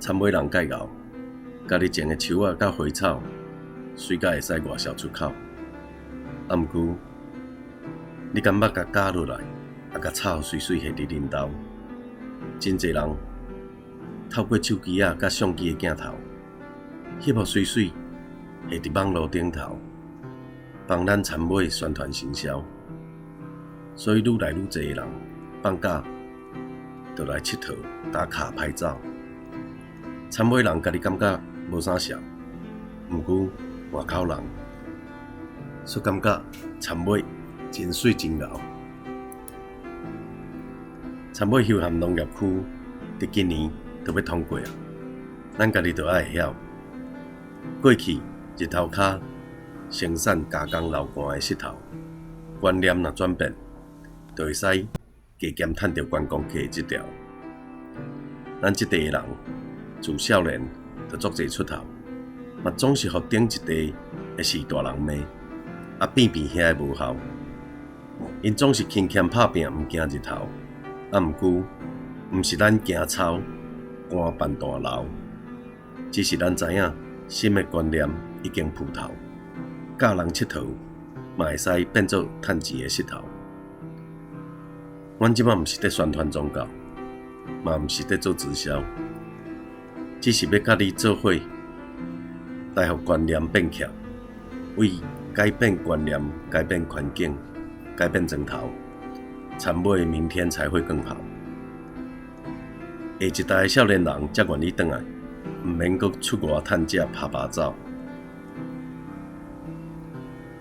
田尾人蓋𠢕，家己種的樹仔佮花草，媠甲會使外銷出口。啊，毋過你敢捌共絞落來，啊，共草媠媠下佇恁兜？真濟人透過手機仔佮相機的鏡頭，翕予媠媠下佇網路頂頭，幫咱田尾宣傳行銷。所以愈來愈濟的人放假就來𨑨迌、打卡拍照。田尾人家己感覺無啥痟，毋過外口人卻感覺田尾真媠真𠢕。田尾休閒農業區佇今年就欲通過啊，咱家己就愛會曉，過去日頭跤生產加工流汗的穡頭，觀念若轉變，就會使加減趁著觀光客的這條。咱這代的人自少年就足濟出頭，嘛總是予頂一代的序大人罵，啊變變遐的無效。𪜶總是勤儉拍拚，毋驚日頭。啊，毋過毋是咱驚臭寒辦大樓，只是咱知影新的觀念已經浮頭，教人𨑨迌嘛會使變做趁錢的穡頭。阮這擺毋是佇宣傳宗教，嘛毋是佇做直銷，只是欲佮你做伙來予觀念變巧，為改變觀念、改變環境、改變磚頭，田尾明天才會更好。下一代的少年人才願意轉來，毋免閣出外趁食拍拍走。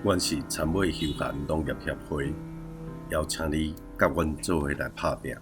阮是田尾休閒農業協會，邀請你佮阮做伙來拍拚。